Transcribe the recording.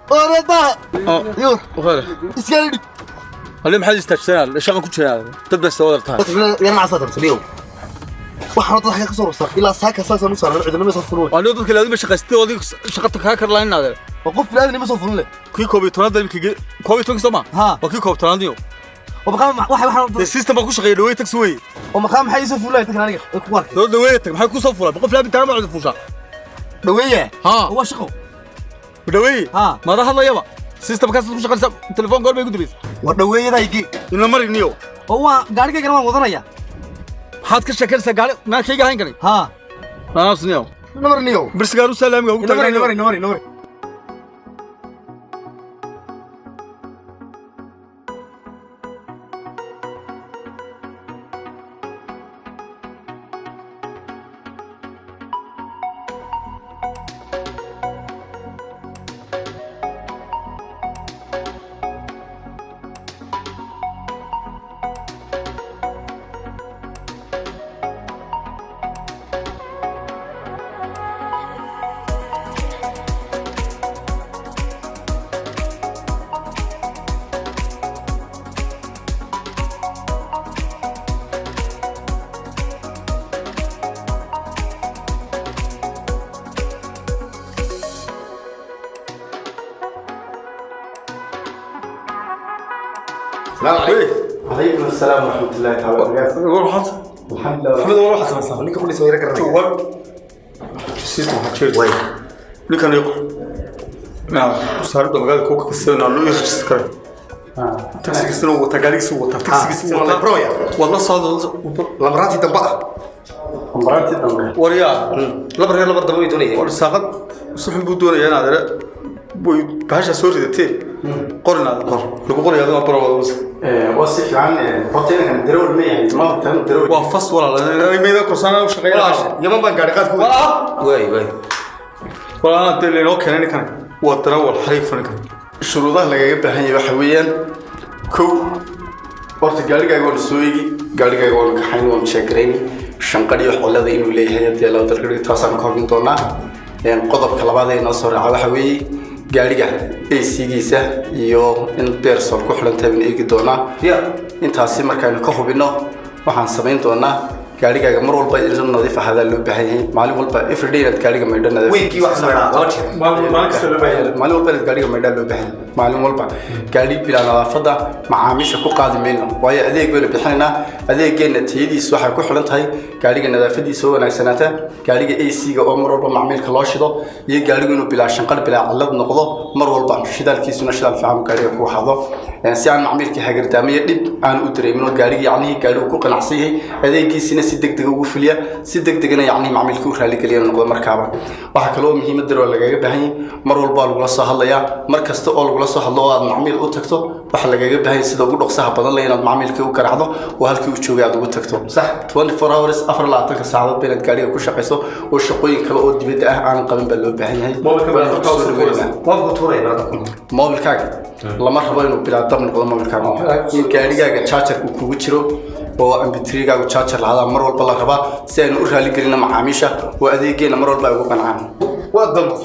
Orada. Yur. Khayr. Iska dhig. Halin maxaad istaajsanaa? Shaqa ku jiraa. Dad baa soo wadartaa. Yana casa dartaniyo. Waxaan dadka ka soo rarsaa ilaa saaka saasaan u saaran cidina ma soo fulin. Waa dadka laaduma shaqaystay oo adiga shaqada kaa kar lahayn adeer. Waa qof bilaadan ma soo fulin leh. Kii 11aad imika 11 soo ma? Ha. Waa kii 11aad iyo. Oo maqaam waxa waxaan The system baa ku shaqeeya dhaweey taxi wey. Oo maqaam maxay soo fulay tan aniga way ku arkay. Doo dhaweey tag maxay ku soo fulay? Qof laabin taama cid fuusha. Dhaweeye. Ha. Waa shaqo. Dhaweey. Ha. Ma hadlayaba. System kaas ku shaqeysa telefoon goor bay ku dibaysa. Waa dhaweeyadaygi. Ina mariniyo. Oo waa gaarigaygana waan wadanaya. Maxaad ka sheekanaysaa gaari maa kayga hayn karay? Ha. Naasniyo. Namarniyo. Birsigaar u salaamiga ugu Namari namari namari namari. السلام عليكم. وعليكم السلام ورحمة الله تعالى وبركاته. Waxaad الحمد لله. Maxamed war waxaad samaysaa. Ninka qudhiisa waa yara garanaya. Jawaab. System waxaa jira. Way. Ninkan iyo naa wasaaradda magaalada kuwa kasana loo register karay. Taxigiisana wuu wataa, gaarigiisa wuu wataa, taxigiisa wuu wataa. Broya. Waad la socda. Lamraantii dambe ah. Lamraantii dambe. Waryaa. Laba reer laba dambe way doonayeen. War saaqad suxun buu doonayaa inaad ere way bahasha soo ridatee. Qor inaad qor. Lagu qorayaa adoo baro wada wasa. Waa si fiican horta inankan darawal ma yahay ma tan darawal. Waa fas walaal. Meeda korsaana u shaqeeyaa bahasha. Yaman baan gaari qaad ku. Walaal. Way way. Walaal dee laynoo keenay ninkan. Waa darawal xariif ninkan. Shuruudaha lagaga baahan yahay waxa weeyaan kow horta gaarigaaga waan soo eegi, gaarigaaga waan kaxayn, waan sheekarayni shanqadh iyo xolada inuu leeyahay haddii loo dalka taasaan ka hubin doonaa. Qodobka labaad ee noo soo raaca waxa weeye gaariga AC-giisa iyo in beersol ku xidhan tahay baan eegi doonaa. Intaasi markaaynu ka hubinno waxaan samayn doonaa gaarigaaga mar walba inuu nadiif ahaadaa loo baahan yahay, maalin walba everyday inaad gaariga maydho nadiif. Weekii wax maydhaa laba jeer. Maalin kasta loo baahan yahay. Maalin walba inaad gaariga maydhaa loo baahan yahay. Maalin walba gaari bilaa nadaafadda macaamiisha ku qaadi mayno, waayo adeeg baynu bixinaynaa. Adeegeenna tayadiisu waxay ku xidhan tahay gaariga nadaafadiisa oo wanaagsanaata, gaariga AC-ga oo mar walba macmiilka loo shido, iyo gaarigu inuu bilaa shanqar bilaa cillad noqdo mar walba, shidaalkiisuna shidaal fiican uu gaariga ku hado si aan macmiilka hagardaamiyo dhib aan u dareemin oo gaariga yacnihii gaarigu ku qanacsan yahay, adeegiisina si degdega ugu fuliya, si degdegana yacnihii macmiilka u raaligeliya noqdo markaaba. Waxaa kaloo muhiimad dar oo lagaga baahan yahay mar walba waa lagula soo hadlayaa. Mar kasta oo lagula soo hadlo oo aad macmiil u tagto waxaa lagaga baahan yahay sida ugu dhaqsaha badan leh inaad macmiilkii u garaacdo oo halkii uu joogay aad ugu tagto. Sax. 24 hours, 24 saacadood ba inaad gaariga ku shaqayso oo shaqooyin kale oo dibadda ah aanan qaban baa loo baahan yahay. Mobilka baa Waan ku soo dhaweynaa. Qofku tuuraya barada. Mobilkaaga lama rabo inuu bilaa dab noqdo. Mobilkaaga in gaarigaaga chargerku kugu jiro oo ambitrigaagu charger lahadaa mar walba la rabaa si aynu u raaligelino macaamiisha oo adeegeena mar walba ay ugu qancaan. Waa dambe.